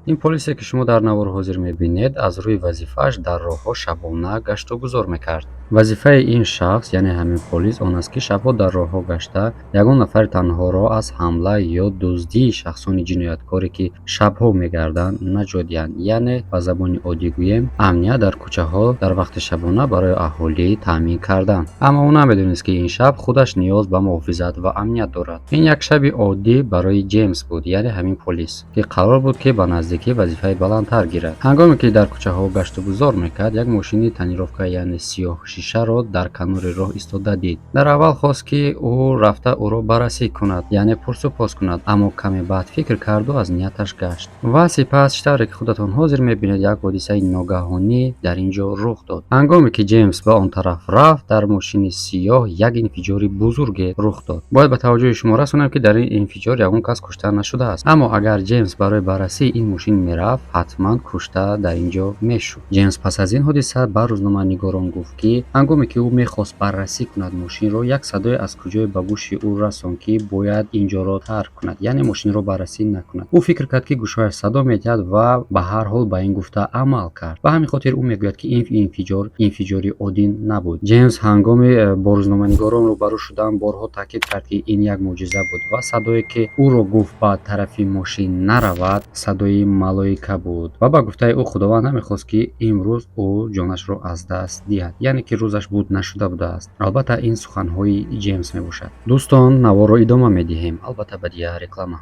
Ин полисе, ки шумо дар навор ҳозир мебинед, аз рӯи вазифааш дар роҳҳо шабона гашту гузор мекард. Вазифаи ин шахс, яъне ҳамин полис, он аст, ки шабҳо дар роҳҳо гашта, ягон нафари танҳоро аз ҳамла ё дуздии шахсони ҷинояткоре, ки шабҳо мегарданд, наҷот диҳанд. Яъне, ба забони оддӣ гӯем, амният дар кӯчаҳо дар вақти шабона барои аҳолӣ таъмин кардан. Аммо ӯ намедонист, ки ин шаб худаш ниёз ба муҳофизат ва амният дорад. Ин як шаби оддӣ барои Ҷеймс буд, яъне ҳамин полис, ки қарор буд, ки ба наздикӣ вазифаи баландтар гирад. Ҳангоме ки дар кӯчаҳо гашту гузор мекард, як мошини тонировка, яъне сиёҳ шишаро дар канори роҳ истода дид. Дар аввал хост, ки ӯ рафта ӯро баррасӣ кунад, яъне пурсу пос кунад, аммо каме баъд фикр карду аз нияташ гашт. Ва сипас, чӣ тавре ки худатон ҳозир мебинед, як ҳодисаи ногаҳонӣ дар ин ҷо рух дод. Ҳангоме ки Ҷеймс ба он тараф рафт, дар мошини сиёҳ як инфиҷори бузурге рух дод. Бояд ба таваҷҷӯҳи шумо расонам, ки дар ин инфиҷор ягон кас кушта нашудааст, аммо агар Ҷеймс барои баррасии ин мошин мерафт, ҳатман кушта дар ин ҷо мешуд. Ҷеймс пас аз ин ҳодиса ба рӯзноманигорон гуфт, ки ҳангоме ки ӯ мехост баррасӣ кунад мошинро, як садое аз куҷое ба гӯши ӯ расонд, ки бояд ин ҷоро тарк кунад, яъне мошинро баррасӣ накунад. Ӯ фикр кард, ки гӯшҳояш садо медиҳад, ва ба ҳар ҳол ба ин гуфта амал кард. Ба ҳамин хотир ӯ мегӯяд, ки ин инфиҷор инфиҷори оддӣ набуд. Ҷеймс ҳангоми бо рӯзноманигорон рӯбарӯ шудан борҳо таъкид кард, ки ин як мӯъҷиза буд ва садое, ки ӯро гуфт ба тарафи мошин наравад, садои малоика буд. Ва ба гуфтаи ӯ, Худованд намехост, ки имрӯз ӯ ҷонашро аз даст диҳад, яъне ки рӯзаш буд нашуда будааст. Албатта, ин суханҳои Ҷеймс мебошад. Дӯстон, наворро идома медиҳем, албатта, ба дигар реклама.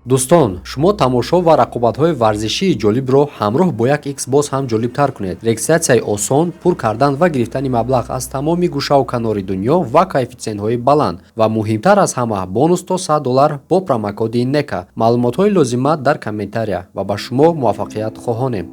Дӯстон, шумо тамошо ва рақобатҳои варзишии ҷолибро ҳамроҳ бо як икс боз ҳам ҷолибтар кунед. Регистратсияи осон, пур кардан ва гирифтани маблағ аз тамоми гӯшаву канори дунё ва коэффитсиентҳои баланд ва муҳимтар аз ҳама, бонус то 100 доллар бо промокоди НЕКА. Маълумотҳои лозима дар комментария ва ба шумо муваффақият хоҳонем.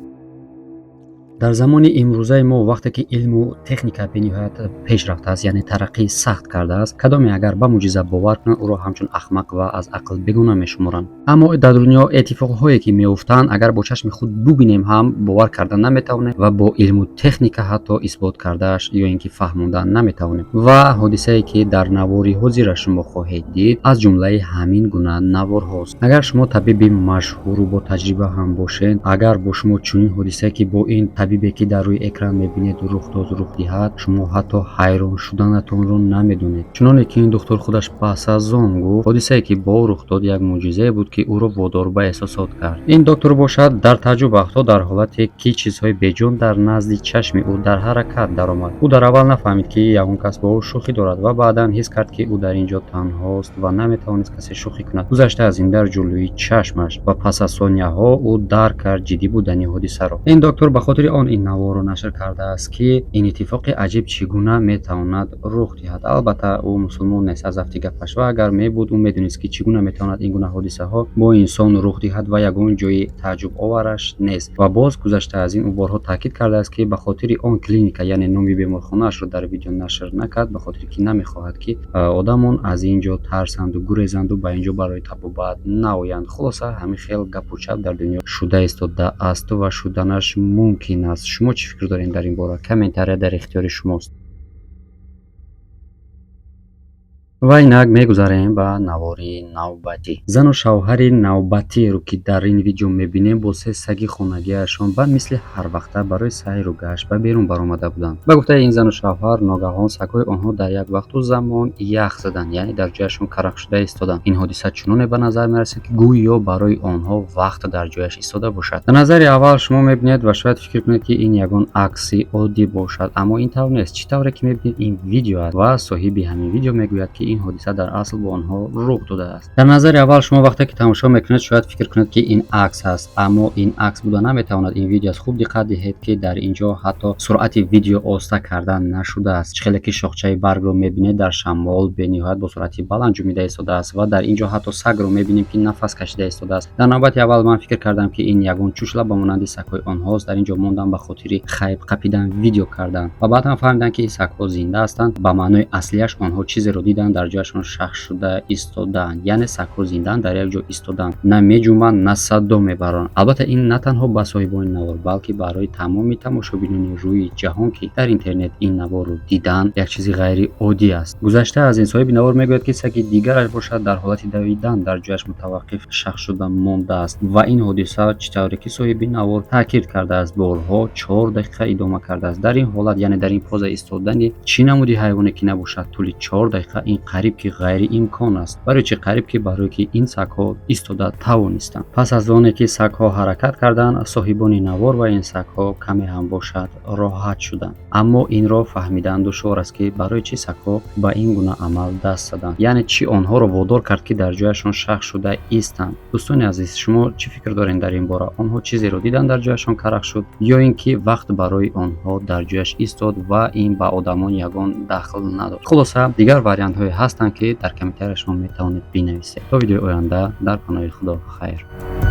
Дар замони имрӯзаи мо, вақте ки илму техника бениҳоят пеш рафтааст, яъне тараққии сахт кардааст, кадоме агар ба мӯъҷиза бовар кунад, ӯро ҳамчун ахмақ ва аз ақл бегона мешуморанд. Аммо дар дунё иттифоқҳое ки меуфтанд, агар бо чашми худ бубинем ҳам, бовар карда наметавонем ва бо илму техника ҳатто исбот кардааш ё ин ки фаҳмонда наметавонем. Ва ҳодисае, ки дар навори ҳозира шумо хоҳед дид, аз ҷумлаи ҳамин гуна наворҳост. Агар шумо табиби машҳуру бо таҷриба ҳам бошед, агар бо шумо чунин ҳодисае, ки бо ин табибе, ки дар рӯи экран мебинед, рух дод, рух диҳад, шумо ҳатто ҳайрон шуданатонро намедонед. Чуноне ки ин духтур худаш пас аз он гуфт, ҳодисае, ки бо ӯ рух дод, як мӯъҷизае буд, ки ӯро водор ба эҳсосот кард. Ин доктор бошад, дар тааҷҷуб афтод дар ҳолате, ки чизҳои беҷон дар назди чашми ӯ дар ҳаракат даромад. Ӯ дар аввал нафаҳмид, ки ягон кас бо ӯ шӯхӣ дорад, ва баъдан ҳис кард, ки ӯ дар ин ҷо танҳост ва наметавонист касе шӯхӣ кунад, гузашта аз ин, дар ҷулӯи чашмаш. Ва пас аз сонияҳо ӯ дарк кард ҷиддӣ будани ҳодисаро. Ин доктор ба хотири он ин наворро нашр кардааст, ки ин иттифоқи аҷиб чӣ гуна метавонад рух диҳад. Албатта, ӯ мусулмон нест аз афти гапаш, ва агар мебуд, ӯ медонист, ки чӣ гуна метавонад ин гуна ҳодисаҳо бо инсон рух диҳад ва ягон ҷои тааҷҷубовараш нест. Ва боз, гузашта аз ин, ӯ борҳо таъкид кардааст, ки ба хотири он клиника, яъне номи беморхонаашро дар видео нашр накард, ба хотире ки намехоҳад, ки одамон аз ин ҷо тарсанду гурезанду ба ин ҷо барои табобат наоянд. Хулоса, ҳамин хел гапу чап дар дунё шуда истодаасту ва шуданаш мумкин аст. Шумо чӣ фикр доред дар ин бора? Комментария дар ихтиёри шумост. Ва инак мегузарем ба навори навбатӣ. Зану шавҳари навбатиеро, ки дар ин видео мебинем, бо се саги хонагиашон ба мисли ҳарвақта барои сайру гашт ба берун баромада буданд. Ба гуфтаи ин зану шавҳар, ногаҳон сагҳои онҳо дар як вақту замон ях заданд, яъне дар ҷояшон карахшуда истоданд. Ин ҳодиса чуноне ба назар мерасид, ки гӯё барои онҳо вақт дар ҷояш истода бошад. Дар назари аввал шумо мебинед ва шояд фикр кунед, ки ин ягон акси оддӣ бошад, аммо ин тавр нест. Чӣ тавре ки мебинед, ин видео аст ва соҳиби ҳамин видео мегӯяд, ки ин ҳодиса дар асл бо онҳо рух додааст. Дар назари аввал шумо вақте ки тамошо мекунед, шояд фикр кунед, ки ин акс аст, аммо ин акс буда наметавонад, ин видео аст. Хуб диққат диҳед, ки дар ин ҷо ҳатто суръати видео оста карда нашудааст. Чӣ хеле ки шохчаи баргро мебинед, дар шамол бениҳоят бо суръати баланд ҷумида истодааст ва дар ин ҷо ҳатто сагро мебинем, ки нафас кашида истодааст. Дар навбати аввал ман фикр кардам, ки ин ягон чучла ба монанди сагҳои онҳост, дар ин ҷо мондам, ба хотири хайб қапидан видео карданд, ва баъдан фаҳмидам, ки ин сагҳо зинда ҳастанд. Ба маънои аслияш онҳо чизеро диданд. Дар ҷояшон шах шуда истодаанд, яъне сагҳо зиндаанд, дар як ҷо истодаанд, на меҷумбанд, на садо мебаранд. Албатта, ин на танҳо ба соҳибони навор, балки барои тамоми тамошобинони рӯи ҷаҳон, ки дар интернет ин наворро диданд, як чизи ғайриоддӣ аст. Гузашта аз ин, соҳиби навор мегӯяд, ки саги дигараш бошад, дар ҳолати давидан дар ҷояш мутаваққиф шах шуда мондааст. Ва ин ҳодиса, чӣ тавре ки соҳиби навор таъкид кардааст, борҳо 4 дақиқа идома кардааст. Дар ин ҳолат, яъне дар ин поза истодани чӣ намуди ҳайвоне ки набошад, тӯли 4 дақиқа ин қариб ки ғайриимкон аст. Барои чӣ қариб ки? Барое ки ин сагҳо истода тавонистанд. Пас аз оне ки сагҳо ҳаракат карданд, соҳибони навор ва ин сагҳо каме ҳам бошад роҳат шуданд. Аммо инро фаҳмидан душвор аст, ки барои чӣ сагҳо ба ин гуна амал даст заданд, яъне чӣ онҳоро водор кард, ки дар ҷояшон шах шуда истанд. Дӯстони азиз, шумо чӣ фикр доред дар ин бора? Онҳо чизеро дидан, дар ҷояшон карах шуд, ё ин ки вақт барои онҳо дар ҷояш истод ва ин ба одамон ягон дахл надошт? Хулоса, дигар вариантҳое ҳастанд, ки дар комментария шумо метавонед бинависед. То видеои оянда дар паноҳи Худо, хайр.